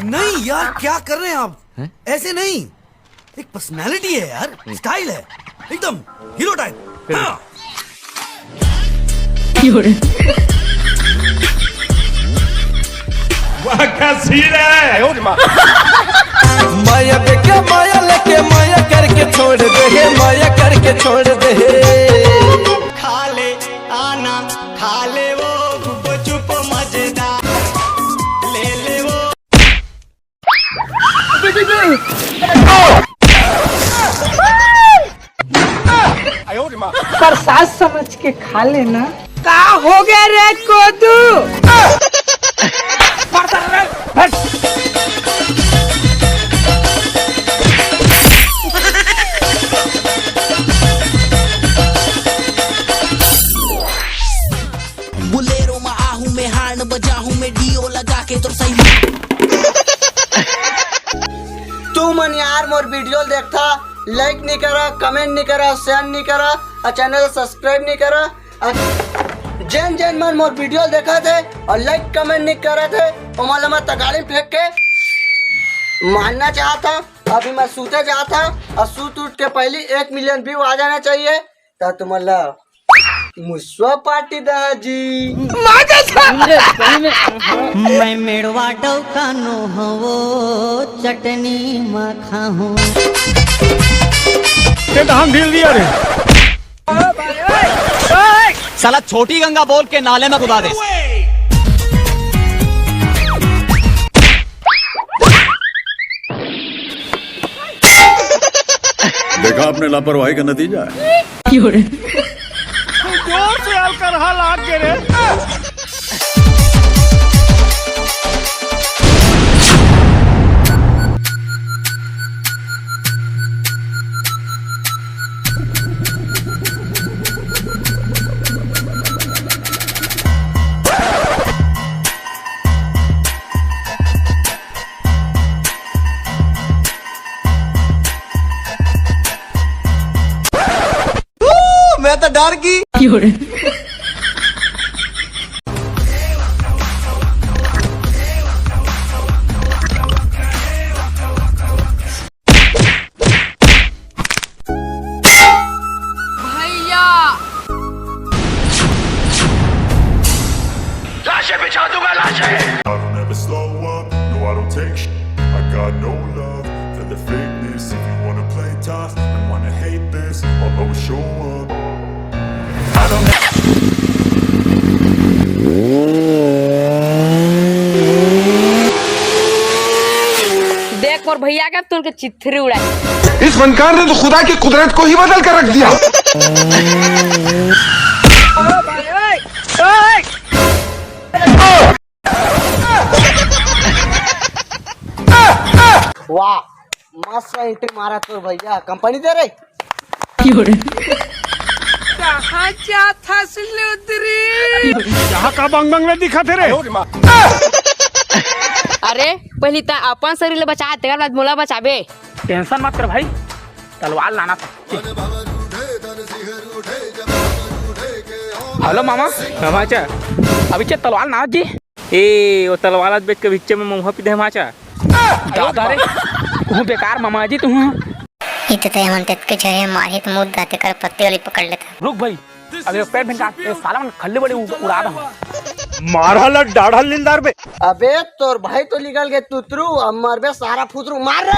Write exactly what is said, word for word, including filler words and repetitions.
नहीं यार, क्या कर रहे हैं आप? ऐसे नहीं, एक पर्सनालिटी है यार, स्टाइल है एकदम हीरो टाइप। हाँ। वाह, क्या सीन है। माया बेके माया लेके माया करके छोड़ दे हे, माया करके छोड़ दे हे। खा ले आना, खा ले वो गुपचुप मजेदार, ले ले वो। पर सास समझ के खा लेना। का हो गया रे कोदू? बुलेरो में आहू में हार्न बजाहू में डीओ लगा के तोर सही। तू मन यार मोर वीडियो देखथा, लाइक नहीं करा, कमेंट नहीं करा, शेयर नहीं करा, और चैनल सब्सक्राइब नहीं करा। और जेन जेन मन मोर वीडियो देखा थे और लाइक कमेंट नहीं करा थे, ओमन ला मैं तगाड़ी में फेंक के मारना चाहता। अभी मैं सूते जाता और सूत उठ के पहली एक मिलियन व्यू आ जाना चाहिए, ता तुमन ला मुसवा पार्टी दा जी। मैं मेड़वा डौका नो हवो चटनी मा खाहूं। ते धान ढील दिया रे। साला छोटी गंगा बोल के नाले में कुदा दे। देखा आपने लापरवाही का नतीजा है। जोर से हल्का रहा लाग के रे। मैं तो डर गई। भैया। लाशें बिछा दूंगा, लाशें। I don't ever slow up, no, I don't take sh-, I got no love for the fakeness. If you wanna play tough and wanna hate this, I'll always show up. I don't देख मोर भैया के, तुमके चित्थरी उड़ाई। इस फनकार ने तो खुदा की कुदरत को ही बदल कर रख दिया। वाह, मस्त एंट्री मारा तोर भैया, कंपनी दे रे। कहाँ जात हस लुदरी? यहाँ का बंग बंग में दिखा थे रे? अरे, पहली त अपन शरीर ले बचा, तेकर बाद मोला बचाबे। टेंशन मत कर भाई, तलवार लाना था। हेलो मामा, मामा चा, अभी चा तलवार लाना जी। ए, वो तलवार आज बेच के भिच्चे में महुआ पी दे माचा। दादा रे, तू बेकार मामा जी तू। इत ते हमन तेतके झरे मारही त मुद्दा तेकर पत्ते वाली पकड़ लेता। रुक भाई, अबे पैर भिंका, ए साला मन खल्ली बड़ी उ-, उड़ा दे। मारा ला डाढ़ा लिलदार बे। अबे तोर भाई तो निकल गए तुतरू, अब मरबे सारा फुतरू, मार रे।